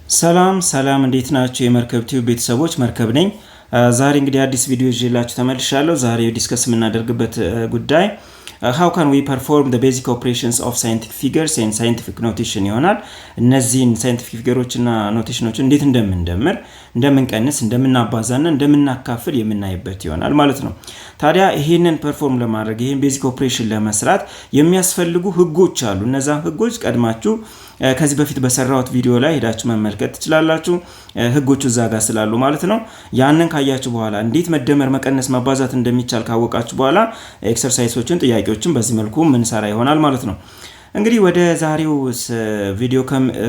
ሰላም ሰላም፣ እንዴት ናችሁ? የመርከብ ቲዩብ ቤተሰቦች፣ መርከብ ነኝ። ዛሬ እንግዲህ አዲስ ቪዲዮ ይዤላችሁ ተመልሻለሁ። ዛሬ discuss የምናደርግበት ጉዳይ how can we perform the basic operations of scientific figures and scientific notation ይሆናል። እነዚህን scientific figure ኦች እና notation ኦች እንዴት እንደምንደምር፣ እንደምንቀንስ፣ እንደምናባዛና እንደምናካፍል የምናይበት ይሆናል ማለት ነው። ታዲያ ይህንን perform ለማድረግ፣ ይህን basic operation ለመስራት የሚያስፈልጉ ህጎች አሉ። እነዛን ህጎች ቀድማችሁ ከዚህ በፊት በሰራሁት ቪዲዮ ላይ ሄዳችሁ መመልከት ትችላላችሁ። ህጎቹ እዛ ጋር ስላሉ ማለት ነው። ያንን ካያችሁ በኋላ፣ እንዴት መደመር፣ መቀነስ፣ ማባዛት እንደሚቻል ካወቃችሁ በኋላ exercise ኦችን፣ ጥያቄዎችን በዚህ መልኩ ምንሰራ ይሆናል ማለት ነው። እንግዲህ ወደ ዛሬው ቪዲዮ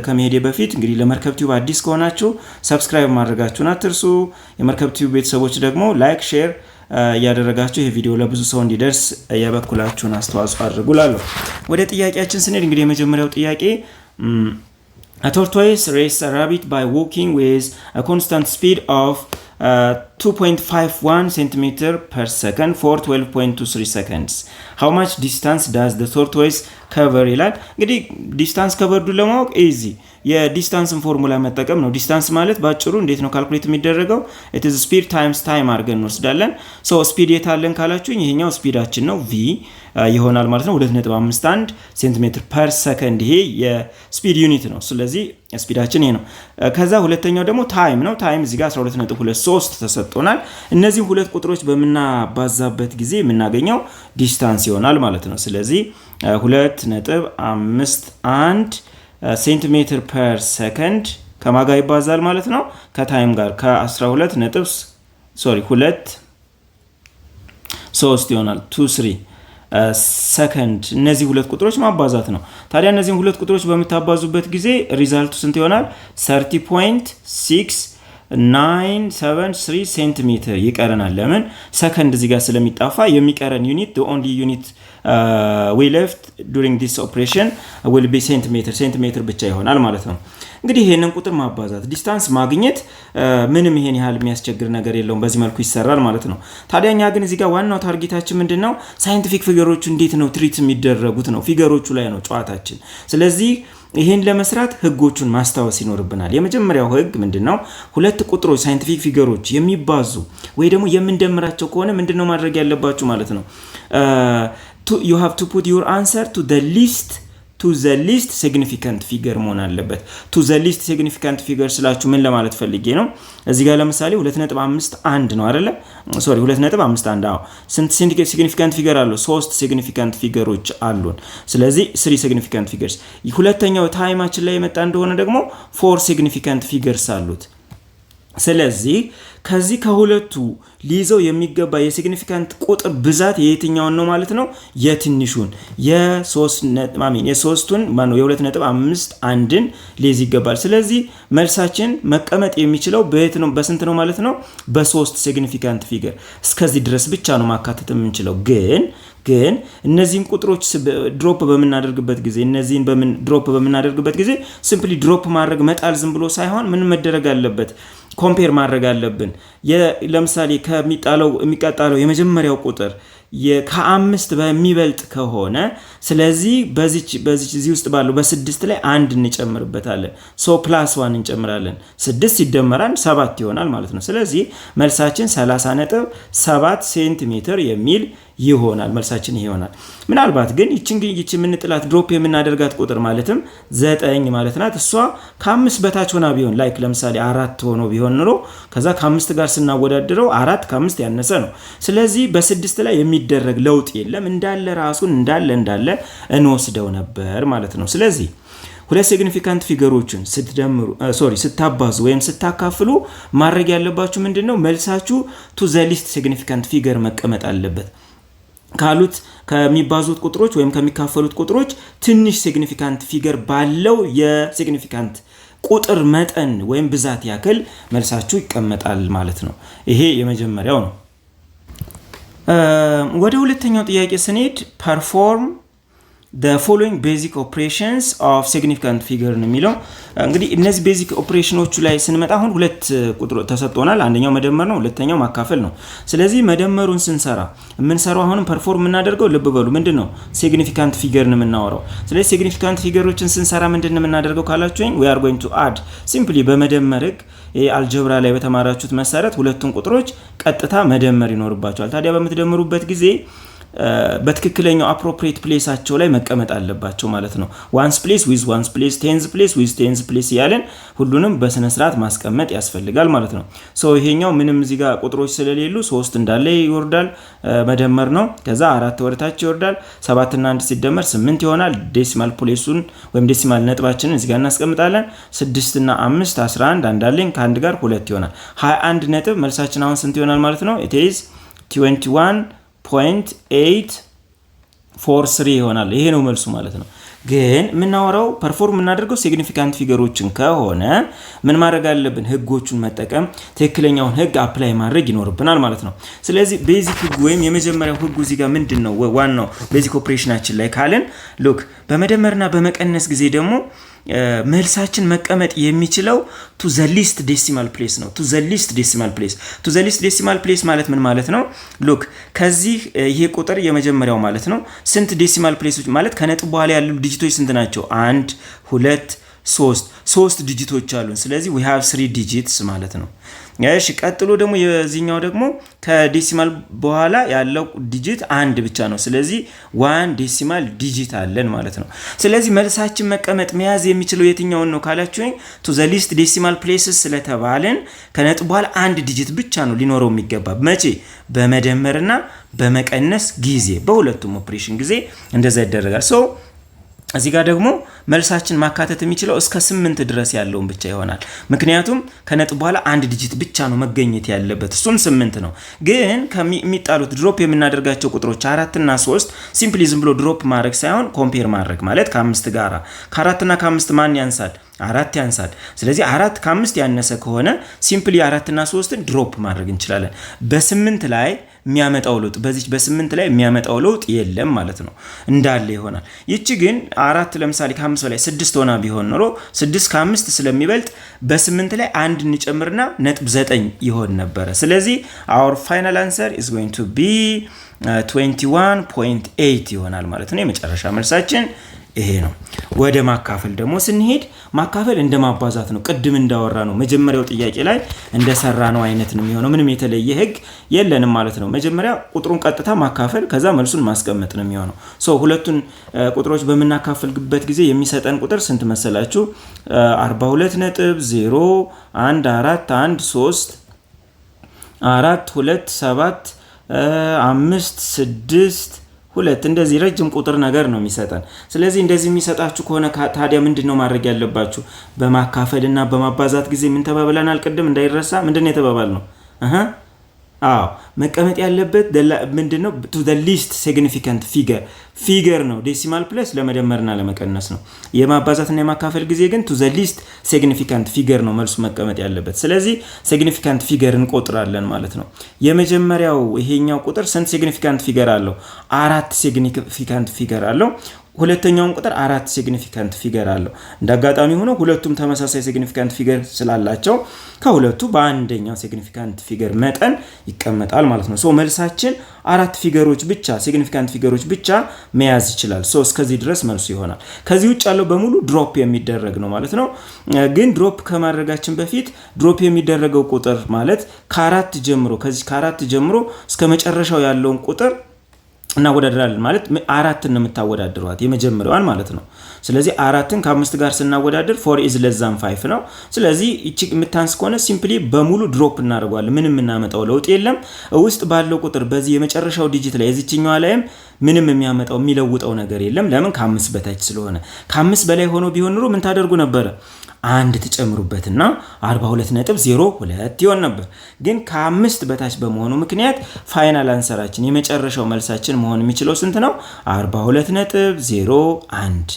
ከመሄዴ በፊት እንግዲህ ለመርከብ ቲዩብ አዲስ ከሆናችሁ subscribe ማድረጋችሁን አትርሱ። የመርከብ ቲዩብ ቤተሰቦች ደግሞ like፣ share እያደረጋችሁ ይህ ቪዲዮ ለብዙ ሰው እንዲደርስ የበኩላችሁን አስተዋጽኦ አድርጉ እላለሁ። ወደ ጥያቄያችን ስንሄድ እንግዲህ የመጀመሪያው ጥያቄ "A tortoise races a rabbit by walking with a constant speed of 2.51 centimeter per second for 12.23 seconds. How much distance does the tortoise cover?" ይላል። እንግዲህ distance covered ኡን ለማወቅ easy የ distance ን ፎርሙላ መጠቀም ነው። Distance ማለት ባጭሩ እንዴት ነው calculate የሚደረገው? It's speed times time አድርገን እንወስዳለን። So speed የታለን ካላችሁኝ ይሄኛው speed ኣችን ነው፣ v ይሆናል ማለት ነው፣ 2.51 centimeter per second። ይሄ የ speed unit ነው። ስለዚህ speed ኣችን ይሄ ነው። ከዛ ሁለተኛው ደግሞ time ነው። Time እዚህ ጋር 12.23 ተሰጥቶናል። እነዚህ ሁለት ቁጥሮች በምናባዛበት ጊዜ የምናገኘው distance ይሆናል ማለት ነው። ስለዚህ 2.51 centimeter per second ከማጋ ይባዛል ማለት ነው? ከ time ጋር፣ ከ12 ነጥብ፣ sorry፣ 2 3 ይሆናል፣ 2 3 ሰከንድ። እነዚህ ሁለት ቁጥሮች ማባዛት ነው። ታዲያ እነዚህን ሁለት ቁጥሮች በምታባዙበት ጊዜ result ኡ ስንት ይሆናል? 30.6973 ሴንቲሜትር ይቀረናል። ለምን? ሰከንድ እዚህ ጋር ስለሚጣፋ የሚቀረን unit፣ only unit we left during this operation will be centimeter፣ ሴንቲሜትር ብቻ ይሆናል ማለት ነው። እንግዲህ ይሄንን ቁጥር ማባዛት distance ማግኘት ምንም ይሄን ያህል የሚያስቸግር ነገር የለውም። በዚህ መልኩ ይሰራል ማለት ነው። ታዲያ እኛ ግን እዚህ ጋር ዋናው target ኣችን ምንድን ነው? Scientific figure ኦቹ እንዴት ነው treat የሚደረጉት ነው። Figure ኦቹ ላይ ነው ጨዋታችን። ስለዚህ ይህን ለመስራት ህጎቹን ማስታወስ ይኖርብናል። የመጀመሪያው ህግ ምንድን ነው? ሁለት ቁጥሮች፣ scientific figure ኦች የሚባዙ ወይ ደግሞ የምንደምራቸው ከሆነ ምንድን ነው ማድረግ ያለባችሁ ማለት ነው? You have to put your answer to the least significant figure መሆን አለበት። To the least significant figure ስላችሁ ምን ለማለት ፈልጌ ነው? እዚህ ጋር ለምሳሌ 2.51 ነው አይደለ? Sorry፣ 2.51፣ አዎ። ስንት significant figure አለው? ሶስት significant figure ኦች አሉን። ስለዚህ three significant figures። ሁለተኛው time ኣችን ላይ የመጣ እንደሆነ ደግሞ four significant figures አሉት። ስለዚህ ከዚህ ከሁለቱ ሊይዘው የሚገባ የ significant ቁጥር ብዛት የየትኛውን ነው ማለት ነው? የትንሹን፣ የሶስቱን ማነው፣ የ2.51ን ሊይዝ ይገባል። ስለዚህ መልሳችን መቀመጥ የሚችለው በየት ነው? በስንት ነው ማለት ነው? በሶስት significant figure። እስከዚህ ድረስ ብቻ ነው ማካተት የምንችለው። ግን እነዚህን ቁጥሮች drop በምናደርግበት ጊዜ፣ እነዚህን በምን drop በምናደርግበት ጊዜ simply drop ማድረግ፣ መጣል ዝም ብሎ ሳይሆን ምን መደረግ አለበት? Compare ማድረግ አለብን። ለምሳሌ ከሚጣለው የሚቀጣለው የመጀመሪያው ቁጥር ከአምስት በሚበልጥ ከሆነ፣ ስለዚህ በዚች እዚህ ውስጥ ባለው በስድስት ላይ አንድ እንጨምርበታለን። So plus one እንጨምራለን። ስድስት ሲደመር አንድ ሰባት ይሆናል ማለት ነው። ስለዚህ መልሳችን 30.7 ሴንቲሜትር የሚል ይሆናል። መልሳችን ይሄ ይሆናል። ምናልባት ግን ይችን ግን ይቺ የምንጥላት፣ drop የምናደርጋት ቁጥር ማለትም ዘጠኝ ማለት ናት። እሷ ከአምስት በታች ሆና ቢሆን፣ like ለምሳሌ አራት ሆኖ ቢሆን ኑሮ፣ ከዛ ከአምስት ጋር ስናወዳድረው አራት ከአምስት ያነሰ ነው። ስለዚህ በስድስት ላይ የሚደረግ ለውጥ የለም። እንዳለ ራሱን እንዳለ እንወስደው ነበር ማለት ነው። ስለዚህ ሁለት significant figure ኦችን ስትደምሩ፣ sorry፣ ስታባዙ ወይም ስታካፍሉ ማድረግ ያለባችሁ ምንድን ነው? መልሳችሁ to the least significant figure መቀመጥ አለበት። ካሉት ከሚባዙት ቁጥሮች ወይም ከሚካፈሉት ቁጥሮች ትንሽ significant figure ባለው የ significant ቁጥር መጠን ወይም ብዛት ያክል መልሳችሁ ይቀመጣል ማለት ነው። ይሄ የመጀመሪያው ነው። ወደ ሁለተኛው ጥያቄ ስንሄድ perform The following basic operations of significant figure ነው የሚለው። እንግዲህ እነዚህ basic operation ኖቹ ላይ ስንመጣ አሁን ሁለት ቁጥር ተሰጥቶናል። አንደኛው መደመር ነው፣ ሁለተኛው ማካፈል ነው። ስለዚህ መደመሩን ስንሰራ የምንሰራው አሁንም perform የምናደርገው፣ ልብ በሉ፣ ምንድን ነው? Significant figure ነው የምናወራው። ስለዚህ significant figure ኦችን ስንሰራ ምንድን ነው የምናደርገው ካላችሁኝ፣ we are going to add simply። በመደመር ህግ አልጀብራ ላይ በተማራችሁት መሰረት ሁለቱን ቁጥሮች ቀጥታ መደመር ይኖርባችኋል። ታዲያ በምትደምሩበት ጊዜ በትክክለኛው appropriate place ኣቸው ላይ መቀመጥ አለባቸው ማለት ነው። Ones place with ones place፣ tens place with tens place እያለን ሁሉንም በስነ ስርዓት ማስቀመጥ ያስፈልጋል ማለት ነው። So ይሄኛው ምንም እዚህ ጋር ቁጥሮች ስለሌሉ ሶስት እንዳለ ይወርዳል፣ መደመር ነው። ከዛ አራት ወደታች ይወርዳል። ሰባትና አንድ ሲደመር ስምንት ይሆናል። Decimal place ኡን ወይም decimal ነጥባችንን እዚህ ጋር እናስቀምጣለን። ስድስትና አምስት 11፣ አንድ አለኝ፣ ከአንድ ጋር ሁለት ይሆናል። 21 ነጥብ መልሳችን አሁን ስንት ይሆናል ማለት ነው? It is 21.843 ይሆናል። ይሄ ነው መልሱ ማለት ነው። ግን የምናወራው perform የምናደርገው significant figure ኦችን ከሆነ ምን ማድረግ አለብን? ህጎቹን መጠቀም፣ ትክክለኛውን ህግ apply ማድረግ ይኖርብናል ማለት ነው። ስለዚህ basic ህጉ ወይም የመጀመሪያው ህጉ እዚህ ጋር ምንድን ነው ዋናው basic operation ኣችን ላይ ካልን፣ look፣ በመደመርና በመቀነስ ጊዜ ደግሞ መልሳችን መቀመጥ የሚችለው to the least decimal place ነው። To the least decimal place። To the least decimal place ማለት ምን ማለት ነው? Look፣ ከዚህ ይሄ ቁጥር የመጀመሪያው ማለት ነው። ስንት decimal place ኦች፣ ማለት ከነጥብ በኋላ ያሉ digit ኦች ስንት ናቸው? አንድ፣ ሁለት፣ ሶስት። ሶስት digit ኦች አሉን። ስለዚህ we have three digits ማለት ነው። እሺ፣ ቀጥሎ ደግሞ የዚህኛው ደግሞ ከ decimal በኋላ ያለው digit አንድ ብቻ ነው። ስለዚህ one decimal digit አለን ማለት ነው። ስለዚህ መልሳችን መቀመጥ መያዝ የሚችለው የትኛውን ነው ካላችሁኝ፣ to the least decimal places ስለተባልን ከነጥብ በኋላ አንድ digit ብቻ ነው ሊኖረው የሚገባ። መቼ? በመደመርና በመቀነስ ጊዜ፣ በሁለቱም ኦፕሬሽን ጊዜ እንደዛ ይደረጋል። So እዚህ ጋር ደግሞ መልሳችን ማካተት የሚችለው እስከ ስምንት ድረስ ያለውን ብቻ ይሆናል። ምክንያቱም ከነጥብ በኋላ አንድ digit ብቻ ነው መገኘት ያለበት፣ እሱም ስምንት ነው። ግን ከሚጣሉት drop የምናደርጋቸው ቁጥሮች አራትና ሶስት simply ዝም ብሎ drop ማድረግ ሳይሆን compare ማድረግ፣ ማለት ከአምስት ጋራ፣ ከአራትና ከአምስት ማን ያንሳል? አራት ያንሳል። ስለዚህ አራት ከአምስት ያነሰ ከሆነ simply አራትና ሶስትን drop ማድረግ እንችላለን። በስምንት ላይ የሚያመጣው ለውጥ፣ በዚች በስምንት ላይ የሚያመጣው ለውጥ የለም ማለት ነው፣ እንዳለ ይሆናል። ይቺ ግን አራት ለምሳሌ ከአምስት በላይ ስድስት ሆና ቢሆን ኖሮ ስድስት ከአምስት ስለሚበልጥ በስምንት ላይ አንድ እንጨምርና ነጥብ ዘጠኝ ይሆን ነበረ። ስለዚህ our final answer is going to be 21.8 ይሆናል ማለት ነው። የመጨረሻ መልሳችን ይሄ ነው። ወደ ማካፈል ደግሞ ስንሄድ ማካፈል እንደ ማባዛት ነው። ቅድም እንዳወራነው፣ መጀመሪያው ጥያቄ ላይ እንደሰራነው አይነት ነው የሚሆነው። ምንም የተለየ ህግ የለንም ማለት ነው። መጀመሪያ ቁጥሩን ቀጥታ ማካፈል፣ ከዛ መልሱን ማስቀመጥ ነው የሚሆነው። So ሁለቱን ቁጥሮች በምናካፍልበት ጊዜ የሚሰጠን ቁጥር ስንት መሰላችሁ? 42 ነጥብ 0 1 4 1 3 4 2 7 5 6 2፣ እንደዚህ ረጅም ቁጥር ነገር ነው የሚሰጠን። ስለዚህ እንደዚህ የሚሰጣችሁ ከሆነ ታዲያ ምንድን ነው ማድረግ ያለባችሁ? በማካፈል እና በማባዛት ጊዜ ምን ተባብለናል? ቅድም እንዳይረሳ፣ ምንድን ነው የተባባልነው? አዎ፣ መቀመጥ ያለበት ምንድን ነው? To the least significant figure ነው። Decimal place ለመደመርና ለመቀነስ ነው። የማባዛትና የማካፈል ጊዜ ግን to the least significant figure ነው መልሱ መቀመጥ ያለበት። ስለዚህ significant figure እንቆጥራለን ማለት ነው። የመጀመሪያው ይሄኛው ቁጥር ስንት significant figure አለው? አራት significant figure አለው። ሁለተኛውን ቁጥር አራት significant figure አለው። እንደ አጋጣሚ ሆኖ ሁለቱም ተመሳሳይ significant figure ስላላቸው ከሁለቱ በአንደኛው significant figure መጠን ይቀመጣል ማለት ነው። So መልሳችን አራት figure ኦች ብቻ፣ significant figure ኦች ብቻ መያዝ ይችላል። So እስከዚህ ድረስ መልሱ ይሆናል። ከዚህ ውጭ ያለው በሙሉ drop የሚደረግ ነው ማለት ነው። ግን drop ከማድረጋችን በፊት drop የሚደረገው ቁጥር ማለት ከአራት ጀምሮ፣ ከዚህ ከአራት ጀምሮ እስከ መጨረሻው ያለውን ቁጥር እናወዳድራለን፣ ማለት አራትን ነው የምታወዳድሯት የመጀመሪያዋን ማለት ነው። ስለዚህ አራትን ከአምስት ጋር ስናወዳድር four is less than five ነው። ስለዚህ ይቺ የምታንስ ከሆነ simply በሙሉ drop እናደርገዋለን። ምንም የምናመጣው ለውጥ የለም። ውስጥ ባለው ቁጥር በዚህ የመጨረሻው digit ላይ፣ የዚችኛዋ ላይም ምንም የሚያመጣው የሚለውጠው ነገር የለም። ለምን? ከአምስት በታች ስለሆነ። ከአምስት በላይ ሆኖ ቢሆን ኖሮ ምን ታደርጉ ነበረ? አንድ ትጨምሩበትና 42.02 ይሆን ነበር። ግን ከአምስት በታች በመሆኑ ምክንያት final answer ኣችን፣ የመጨረሻው መልሳችን መሆን የሚችለው ስንት ነው? 42.01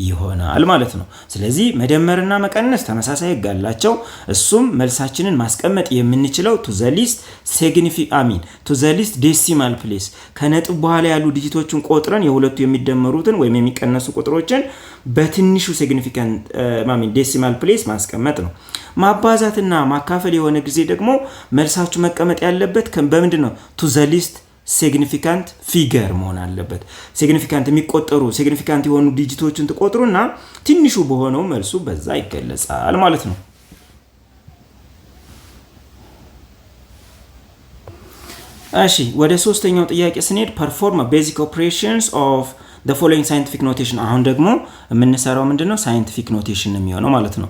ይሆናል ማለት ነው። ስለዚህ መደመርና መቀነስ ተመሳሳይ ህግ አላቸው። እሱም መልሳችንን ማስቀመጥ የምንችለው to the least I mean to the least decimal place፣ ከነጥብ በኋላ ያሉ digit ኦችን ቆጥረን የሁለቱ የሚደመሩትን ወይም የሚቀነሱ ቁጥሮችን በትንሹ significant I mean decimal place ማስቀመጥ ነው። ማባዛትና ማካፈል የሆነ ጊዜ ደግሞ መልሳችሁ መቀመጥ ያለበት በምንድን ነው? To the least significant figure መሆን አለበት። Significant የሚቆጠሩ significant የሆኑ digit ኦችን ትቆጥሩና ትንሹ በሆነው መልሱ በዛ ይገለጻል ማለት ነው። እሺ፣ ወደ ሶስተኛው ጥያቄ ስንሄድ perform basic operations of the following scientific notation። አሁን ደግሞ የምንሰራው ምንድነው? Scientific notation የሚሆነው ማለት ነው።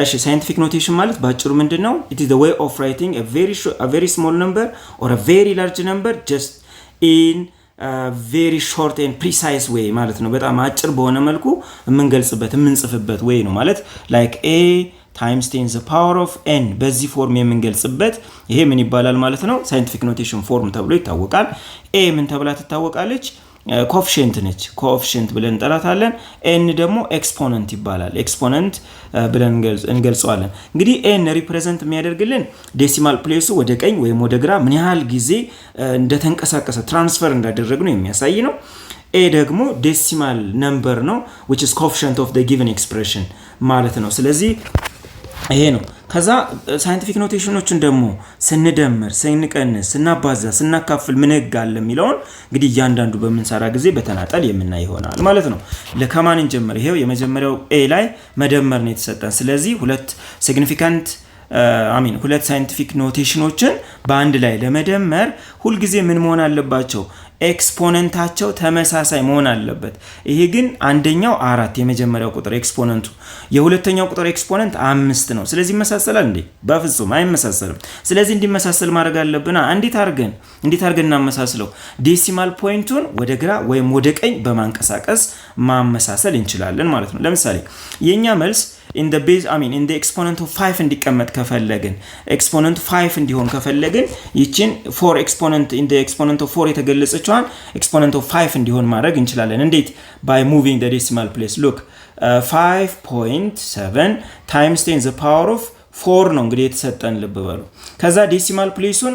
እሺ፣ scientific notation ማለት ባጭሩ ምንድነው? It is the way of writing a very small number or a very large number just in very short and precise way ማለት ነው። በጣም አጭር በሆነ መልኩ የምንገልጽበት፣ የምንጽፍበት way ነው ማለት like a times 10 the power of n በዚህ form የምንገልጽበት ይሄ ምን ይባላል ማለት ነው? Scientific notation form ተብሎ ይታወቃል። a ምን ተብላ ትታወቃለች? Coefficient ነች። Coefficient ብለን እንጠራታለን። n ደግሞ exponent ይባላል። Exponent ብለን እንገልጸዋለን። እንግዲህ n represent የሚያደርግልን decimal place ኡ ወደ ቀኝ ወይም ወደ ግራ ምን ያህል ጊዜ እንደተንቀሳቀሰ፣ transfer እንዳደረግ ነው የሚያሳይ ነው። a ደግሞ decimal number ነው which is coefficient of the given expression ማለት ነው። ስለዚህ ይሄ ነው። ከዛ scientific notation ኦችን ደግሞ ስንደምር፣ ስንቀንስ፣ ስናባዛ፣ ስናካፍል ምን ህግ አለ የሚለውን እንግዲህ እያንዳንዱ በምንሰራ ጊዜ በተናጠል የምናይ ይሆናል ማለት ነው። ከማን እንጀምር? ይሄው የመጀመሪያው a ላይ መደመር ነው የተሰጠን። ስለዚህ ሁለት significant I mean ሁለት scientific notation ኦችን በአንድ ላይ ለመደመር ሁልጊዜ ምን መሆን አለባቸው? Exponent ኣቸው ተመሳሳይ መሆን አለበት። ይሄ ግን አንደኛው አራት የመጀመሪያው ቁጥር exponent ኡ፣ የሁለተኛው ቁጥር exponent አምስት ነው። ስለዚህ ይመሳሰላል እንዴ? በፍጹም አይመሳሰልም። ስለዚህ እንዲመሳሰል ማድረግ አለብን። እንዴት አድርገን እናመሳስለው? Decimal point ኡን ወደ ግራ ወይም ወደ ቀኝ በማንቀሳቀስ ማመሳሰል እንችላለን ማለት ነው። ለምሳሌ የእኛ መልስ in the base I mean in the exponent of 5 እንዲቀመጥ ከፈለግን፣ exponent 5 እንዲሆን ከፈለግን፣ ይችን 4 exponent in the exponent of 4 የተገለጸችዋን exponent of 5 እንዲሆን ማድረግ እንችላለን። እንዴት? By moving the decimal place. Look, 5.7 times 10 the power of 4 ነው እንግዲህ የተሰጠን፣ ልብ በሉ። ከዛ decimal place ኡን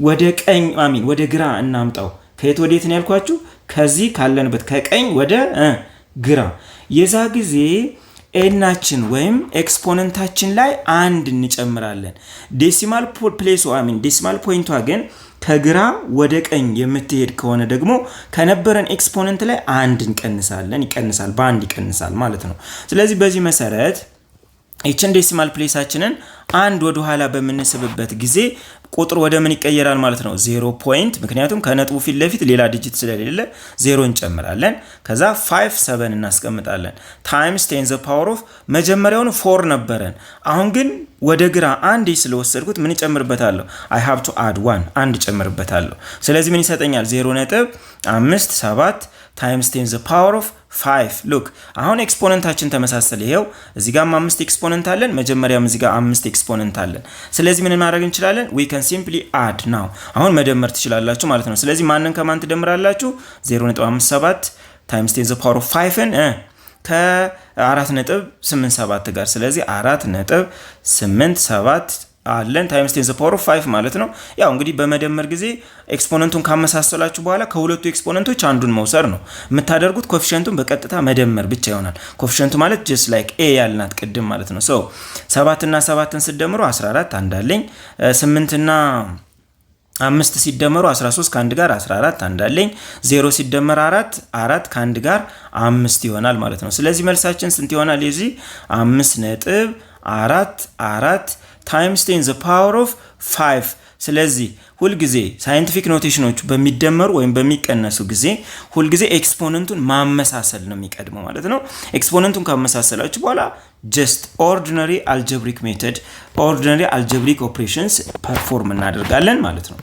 ወደ ቀኝ I mean ወደ ግራ እናምጣው። ከየት ወዴት ነው ያልኳችሁ? ከዚህ ካለንበት ከቀኝ ወደ ግራ። የዛ ጊዜ n ኣችን ወይም exponent ኣችን ላይ አንድ እንጨምራለን። Decimal place ኡ I mean decimal point ኧ ግን ከግራ ወደ ቀኝ የምትሄድ ከሆነ ደግሞ ከነበረን exponent ላይ አንድ እንቀንሳለን። ይቀንሳል፣ በአንድ ይቀንሳል ማለት ነው። ስለዚህ በዚህ መሰረት ይችን decimal place ኣችንን አንድ ወደ ኋላ በምንስብበት ጊዜ ቁጥር ወደ ምን ይቀየራል ማለት ነው? Zero point፣ ምክንያቱም ከነጥቡ ፊት ለፊት ሌላ digit ስለሌለ ዜሮ እንጨምራለን። ከዛ 5 7 እናስቀምጣለን። Times 10 the power of መጀመሪያውን four ነበረን። አሁን ግን ወደ ግራ አንድ ስለወሰድኩት ምን እጨምርበታለሁ? I have to add one፣ አንድ እጨምርበታለሁ። ስለዚህ ምን ይሰጠኛል? 0.57 times 10 the power of 5። Look፣ አሁን exponent ኣችን ተመሳሰለ። ይሄው እዚህ ጋርም አምስት exponent አለን፣ መጀመሪያም እዚህ ጋር አምስት exponent አለን። ስለዚህ ምን ማድረግ እንችላለን? We can simply add now። አሁን መደመር ትችላላችሁ ማለት ነው። ስለዚህ ማንን ከማን ትደምራላችሁ? 0.57 times 10 the power of 5ን ከ4.87 ጋር። ስለዚህ 4.87 አለን times 10 the power of 5 ማለት ነው። ያው እንግዲህ በመደመር ጊዜ exponent ኡን ካመሳሰላችሁ በኋላ ከሁለቱ exponent ኦች አንዱን መውሰድ ነው የምታደርጉት። Coefficient ኡን በቀጥታ መደመር ብቻ ይሆናል። Coefficient ኡ ማለት just like a ያልናት ቅድም ማለት ነው። So ሰባት እና ሰባትን ስደምሩ 14፣ አንድ አለኝ። ስምንትና አምስት ሲደመሩ 13፣ ከአንድ ጋር 14፣ አንድ አለኝ። ዜሮ ሲደመር አራት አራት፣ ከአንድ ጋር አምስት ይሆናል ማለት ነው። ስለዚህ መልሳችን ስንት ይሆናል? የዚህ 5.44 times 10 the power of 5። ስለዚህ ሁልጊዜ scientific notation ኦቹ በሚደመሩ ወይም በሚቀነሱ ጊዜ ሁልጊዜ exponent ኡን ማመሳሰል ነው የሚቀድመው ማለት ነው። Exponent ኡን ካመሳሰላችሁ በኋላ just ordinary algebraic method፣ ordinary algebraic operations perform እናደርጋለን ማለት ነው።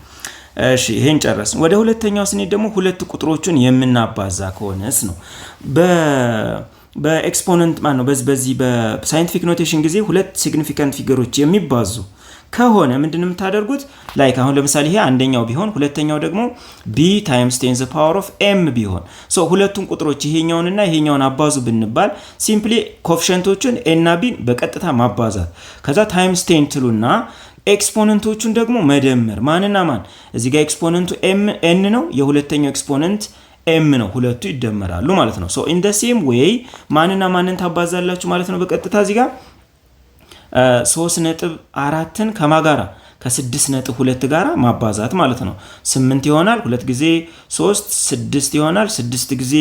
እሺ፣ ይሄን ጨረስን። ወደ ሁለተኛው ስንሄድ ደግሞ ሁለት ቁጥሮቹን የምናባዛ ከሆነስ ነው። በ exponent ማን ነው በዚህ በ scientific notation ጊዜ ሁለት significant figure ኦች የሚባዙ ከሆነ ምንድን የምታደርጉት? Like አሁን ለምሳሌ ይሄ አንደኛው ቢሆን፣ ሁለተኛው ደግሞ b times 10 the power of m ቢሆን፣ so ሁለቱን ቁጥሮች ይሄኛውንና ይሄኛውን አባዙ ብንባል simply coefficient ኦቹን a እና b ን በቀጥታ ማባዛት፣ ከዛ times 10 ትሉና exponent ኦቹን ደግሞ መደመር። ማንና ማን? እዚህ ጋር exponent ኡ m n ነው፣ የሁለተኛው exponent m ነው። ሁለቱ ይደመራሉ ማለት ነው። So in the same way ማንና ማንን ታባዛላችሁ ማለት ነው። በቀጥታ እዚህ ጋር 3.4ን ከማ ጋራ? ከ6.2 ጋራ ማባዛት ማለት ነው። 8 ይሆናል። ሁለት ጊዜ 3 6 ይሆናል። 6 ጊዜ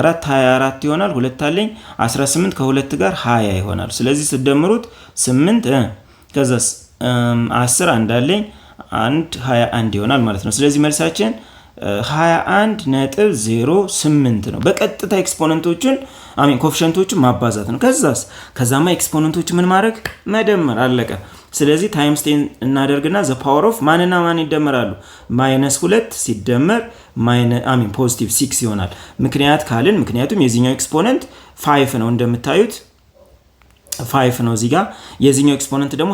4 24 ይሆናል። ሁለት አለኝ፣ 18፣ ከሁለት ጋር 20 ይሆናል። ስለዚህ ስደምሩት 8 ከዛስ 10፣ አንድ አለኝ፣ 1፣ 21 ይሆናል ማለት ነው። ስለዚህ መልሳችን 21.08 ነው። በቀጥታ exponent ኦቹን፣ I mean coefficient ኦቹን ማባዛት ነው። ከዛስ? ከዛማ exponent ኦቹ ምን ማድረግ? መደመር፣ አለቀ። ስለዚህ times 10 እናደርግና the power of ማንና ማን ይደመራሉ? Minus ሁለት ሲደመር I mean positive 6 ይሆናል። ምክንያት ካልን ምክንያቱም የዚህኛው exponent 5 ነው፣ እንደምታዩት 5 ነው እዚህ ጋር። የዚህኛው exponent ደግሞ፣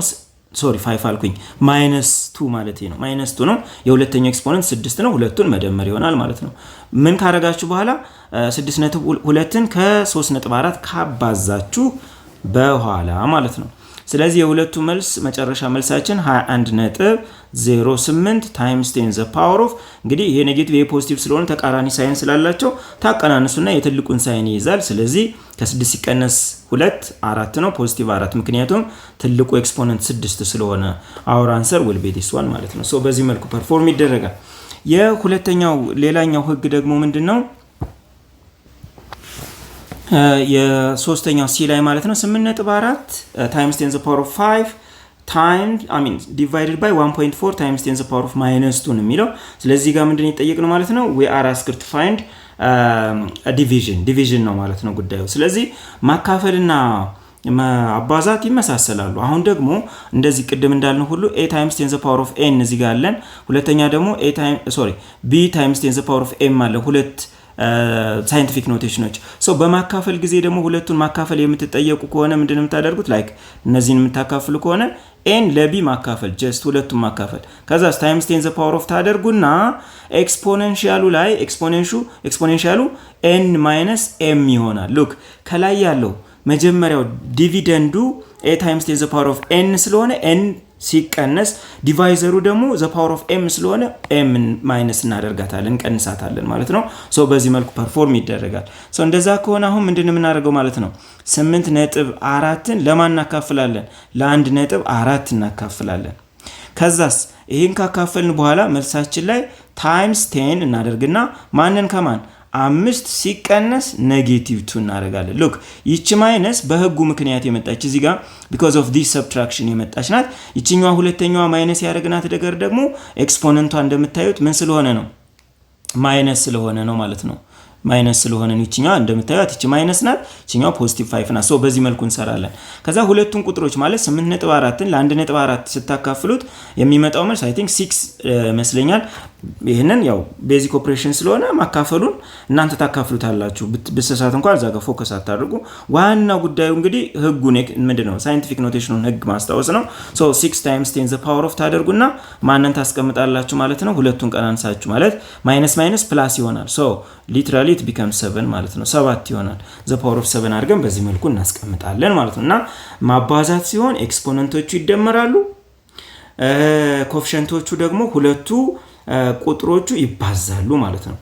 sorry፣ 5 አልኩኝ፣ minus 2 ማለት ነው። Minus 2 ነው። የሁለተኛው exponent ስድስት ነው። ሁለቱን መደመር ይሆናል ማለት ነው። ምን ካረጋችሁ በኋላ? 6.2ን ከ3.4 ካባዛችሁ በኋላ ማለት ነው። ስለዚህ የሁለቱ መልስ መጨረሻ መልሳችን 21.08 times 10 the power of፣ እንግዲህ ይሄ negative ይሄ positive ስለሆነ ተቃራኒ sign ስላላቸው ታቀናንሱና የትልቁን sign ይይዛል። ስለዚህ ከስድስት ሲቀነስ ሁለት አራት ነው፣ positive አራት፣ ምክንያቱም ትልቁ exponent ስድስት ስለሆነ our answer will be this one ማለት ነው። So በዚህ መልኩ perform ይደረጋል። የሁለተኛው ሌላኛው ህግ ደግሞ ምንድን ነው? የሶስተኛው C ላይ ማለት ነው፣ 8.4 times 10 the power of 5 time, I mean, divided by 1.4 times 10 the power of minus 2 ነው የሚለው። ስለዚህ ጋር ምንድን የጠየቅነው ማለት ነው? We are asked to find division። Division ነው ማለት ነው ጉዳዩ። ስለዚህ ማካፈልና ማባዛት ይመሳሰላሉ። አሁን ደግሞ እንደዚህ ቅድም እንዳልነው ሁሉ a times 10 the power of n እዚህ ጋር አለን። ሁለተኛ ደግሞ a time, sorry, b times 10 the power of m አለ። ሁለት scientific notation ኦች። So በማካፈል ጊዜ ደግሞ ሁለቱን ማካፈል የምትጠየቁ ከሆነ ምንድን የምታደርጉት? Like እነዚህን የምታካፍሉ ከሆነ a ን ለ b ማካፈል፣ just ሁለቱን ማካፈል፣ ከዛ times 10 the power of ታደርጉና exponential ኡ ላይ exponential ኡ n minus m ይሆናል። Look፣ ከላይ ያለው መጀመሪያው dividend ኡ a times 10 the power of n ስለሆነ n ሲቀነስ፣ divisor ኡ ደግሞ the power of m ስለሆነ m minus እናደርጋታለን፣ እንቀንሳታለን ማለት ነው። So በዚህ መልኩ perform ይደረጋል። So እንደዛ ከሆነ አሁን ምንድን የምናደርገው ማለት ነው? 8.4ን ለማን እናካፍላለን? ለ1.4 እናካፍላለን። ከዛስ ይህን ካካፈልን በኋላ መልሳችን ላይ times 10 እናደርግና ማንን ከማን? አምስት ሲቀነስ negative 2 እናደርጋለን። Look፣ ይቺ minus በህጉ ምክንያት የመጣች፣ እዚህ ጋር because of this subtraction የመጣች ናት። ይችኛዋ ሁለተኛዋ minus ያደረግናት ነገር ደግሞ exponent ኧ እንደምታዩት ምን ስለሆነ ነው? Minus ስለሆነ ነው ማለት ነው። Minus ስለሆነ ነው። ይችኛዋ እንደምታዩት ይቺ minus ናት፣ ይችኛዋ positive 5 ናት። So በዚህ መልኩ እንሰራለን። ከዛ ሁለቱን ቁጥሮች ማለት 8.4ን ለ1.4 ስታካፍሉት የሚመጣው መልስ I think 6 ይመስለኛል። ይህንን ያው basic operation ስለሆነ ማካፈሉን እናንተ ታካፍሉታላችሁ። ብሰሳት እንኳን እዛ ጋር focus አታድርጉ። ዋናው ጉዳዩ እንግዲህ ህጉን ምንድን ነው፣ scientific notation ኑን ህግ ማስታወስ ነው። So 6 times 10 the power of ታደርጉና ማንን ታስቀምጣላችሁ ማለት ነው? ሁለቱን ቀናንሳችሁ ማለት minus minus plus ይሆናል። So literally it become 7 ማለት ነው። ሰባት ይሆናል። The power of 7 አድርገን በዚህ መልኩ እናስቀምጣለን ማለት ነው። እና ማባዛት ሲሆን exponent ኦቹ ይደመራሉ፣ coefficient ኦቹ ደግሞ ሁለቱ ቁጥሮቹ ይባዛሉ ማለት ነው።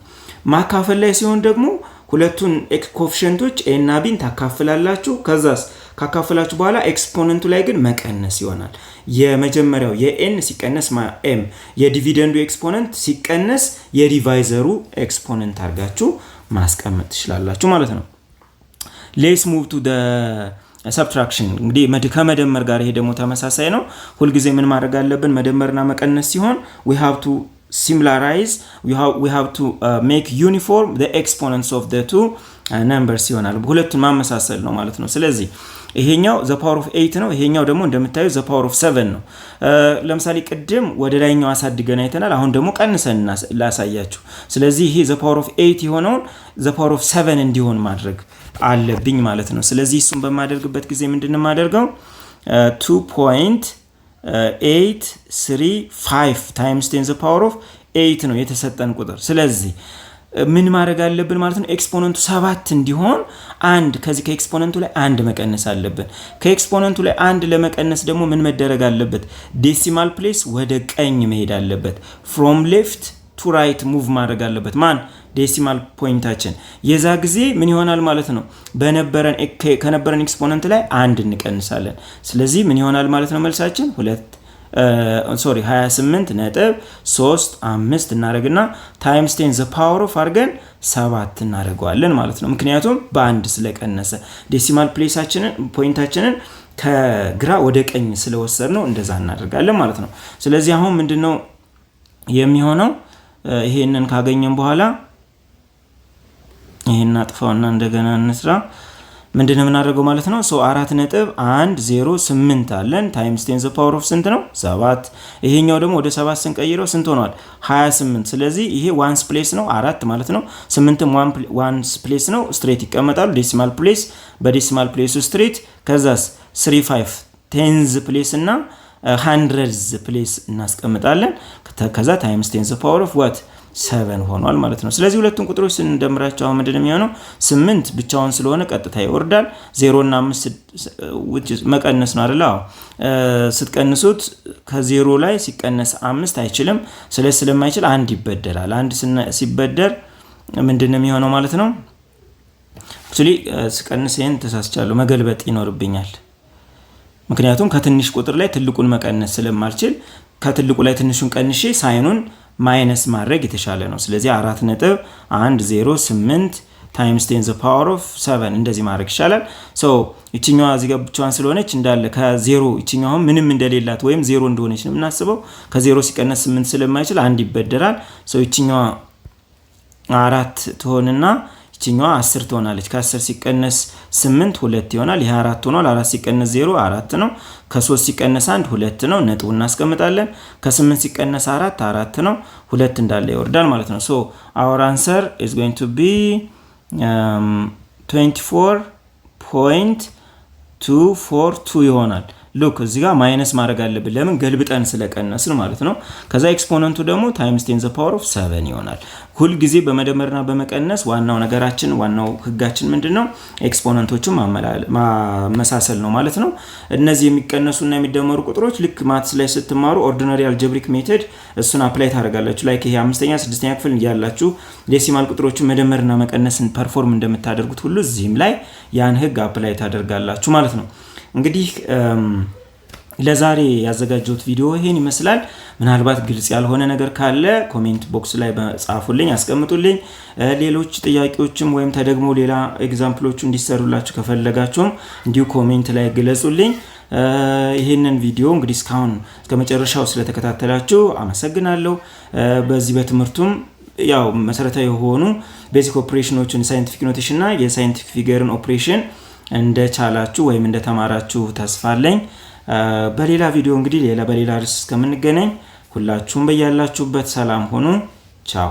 ማካፈል ላይ ሲሆን ደግሞ ሁለቱን coefficient ኦች a እና b ን ታካፍላላችሁ። ከዛስ ካካፈላችሁ በኋላ exponent ኡ ላይ ግን መቀነስ ይሆናል። የመጀመሪያው የ n ሲቀነስ m፣ የ dividend ኡ exponent ሲቀነስ የ divisor ኡ exponent አድርጋችሁ ማስቀመጥ ትችላላችሁ ማለት ነው። Let's move to subtraction። እንግዲህ ከመደመር ጋር ይሄ ደግሞ ተመሳሳይ ነው። ሁልጊዜ ምን ማድረግ አለብን? መደመርና መቀነስ ሲሆን we have to similarize, we have to make uniform the exponents of the two numbers ይሆናል። ሁለቱን ማመሳሰል ነው ማለት ነው። ስለዚህ ይሄኛው the power of 8 ነው። ይሄኛው ደግሞ እንደምታዩ the power of 7 ነው። ለምሳሌ ቅድም ወደ ላይኛው አሳድገን አይተናል። አሁን ደግሞ ቀንሰን ላሳያችሁ። ስለዚህ ይሄ the power of 8 የሆነውን the power of 7 እንዲሆን ማድረግ አለብኝ ማለት ነው። ስለዚህ እሱን በማደርግበት ጊዜ ምንድን የማደርገው? 2 point 835 times 10 the power of 8 ነው የተሰጠን ቁጥር። ስለዚህ ምን ማድረግ አለብን ማለት ነው? Exponent ኡ ሰባት እንዲሆን አንድ ከዚህ ከ exponent ኡ ላይ አንድ መቀነስ አለብን። ከ exponent ኡ ላይ አንድ ለመቀነስ ደግሞ ምን መደረግ አለበት? Decimal place ወደ ቀኝ መሄድ አለበት። From left to right move ማድረግ አለበት። ማን? Decimal point ኣችን። የዛ ጊዜ ምን ይሆናል ማለት ነው? በነበረን ከነበረን exponent ላይ አንድ እንቀንሳለን። ስለዚህ ምን ይሆናል ማለት ነው? መልሳችን ሁለት፣ sorry፣ 28 ነጥብ 3 5 እናደርግና times 10 the power of አድርገን ሰባት እናደርገዋለን ማለት ነው። ምክንያቱም በአንድ ስለቀነሰ decimal place ኣችንን point ኣችንን ከግራ ወደ ቀኝ ስለወሰድነው እንደዛ እናደርጋለን ማለት ነው። ስለዚህ አሁን ምንድነው የሚሆነው? ይሄንን ካገኘን በኋላ ይሄን አጥፋውና እንደገና እንስራ። ምንድን ነው የምናደርገው ማለት ነው? So 4.108 አለን times 10 the power of ስንት ነው? ሰባት። ይሄኛው ደግሞ ወደ ሰባት ስንቀይረው ስንት ሆኗል? 28። ስለዚህ ይሄ ones place ነው፣ አራት ማለት ነው። ስምንትም ones place ነው፣ straight ይቀመጣሉ። Decimal place በ decimal place ኡ straight፣ ከዛስ 3 5 tens place እና hundreds place እናስቀምጣለን። ከዛ times 10 the power of what? Seven ሆኗል ማለት ነው። ስለዚህ ሁለቱን ቁጥሮች ስንደምራቸው አሁን ምንድን ነው የሚሆነው? ስምንት ብቻውን ስለሆነ ቀጥታ ይወርዳል። ዜሮ እና አምስት መቀነስ ነው አይደለ? አዎ። ስትቀንሱት ከዜሮ ላይ ሲቀነስ አምስት አይችልም። ስለዚህ ስለማይችል አንድ ይበደራል። አንድ ሲበደር ምንድን ነው የሚሆነው ማለት ነው? Actually ስቀንስ ይሄን ተሳስቻለሁ፣ መገልበጥ ይኖርብኛል። ምክንያቱም ከትንሽ ቁጥር ላይ ትልቁን መቀነስ ስለማልችል ከትልቁ ላይ ትንሹን ቀንሼ sign ኑን minus ማድረግ የተሻለ ነው። ስለዚህ 4.108 times 10 the power of seven እንደዚህ ማድረግ ይሻላል። So ይችኛዋ እዚህ ጋር ብቻዋን ስለሆነች እንዳለ ከዜሮ ይችኛዋ ምንም እንደሌላት ወይም ዜሮ እንደሆነች ነው የምናስበው። ከዜሮ ሲቀነስ ስምንት ስለማይችል አንድ ይበደራል። So ይችኛዋ አራት ትሆንና ይችኛዋ 10 ትሆናለች። ከ10 ሲቀነስ ስምንት ሁለት ይሆናል። ይሄ አራት ሆኗል። አራት ሲቀነስ ዜሮ አራት ነው። ከሶስት ሲቀነስ አንድ ሁለት ነው። ነጥቡ እናስቀምጣለን። ከስምንት ሲቀነስ አራት አራት ነው። ሁለት እንዳለ ይወርዳል ማለት ነው። So our answer is going to be 24.242 ይሆናል። Look፣ እዚህ ጋር minus ማድረግ አለብን። ለምን? ገልብጠን ስለቀነስን ማለት ነው። ከዛ exponent ኡ ደግሞ times 10 the power of seven ይሆናል። ሁልጊዜ በመደመርና በመቀነስ ዋናው ነገራችን፣ ዋናው ህጋችን ምንድን ነው? Exponent ኦቹን ማመሳሰል ነው ማለት ነው። እነዚህ የሚቀነሱና የሚደመሩ ቁጥሮች ልክ maths ላይ ስትማሩ ordinary algebraic method እሱን apply ታደርጋላችሁ። Like ይሄ አምስተኛ ስድስተኛ ክፍል እያላችሁ decimal ቁጥሮችን መደመርና መቀነስን perform እንደምታደርጉት ሁሉ እዚህም ላይ ያን ህግ apply ታደርጋላችሁ ማለት ነው። እንግዲህ ለዛሬ ያዘጋጀሁት ቪዲዮ ይሄን ይመስላል። ምናልባት ግልጽ ያልሆነ ነገር ካለ comment box ላይ ጻፉልኝ፣ አስቀምጡልኝ። ሌሎች ጥያቄዎችም ወይም ተደግሞ ሌላ example ኦቹ እንዲሰሩላችሁ ከፈለጋችሁም እንዲሁ comment ላይ ግለጹልኝ። ይህንን ቪዲዮ እንግዲህ እስካሁን እስከ መጨረሻው ስለተከታተላችሁ አመሰግናለሁ። በዚህ በትምህርቱም ያው መሰረታዊ የሆኑ basic operation ኖችን፣ scientific notation እና የ scientific figure ን ኦፕሬሽን እንደቻላችሁ ወይም እንደተማራችሁ ተስፋ አለኝ። በሌላ ቪዲዮ እንግዲህ ሌላ በሌላ ርዕስ እስከምንገናኝ ሁላችሁም በያላችሁበት ሰላም ሁኑ። ቻው።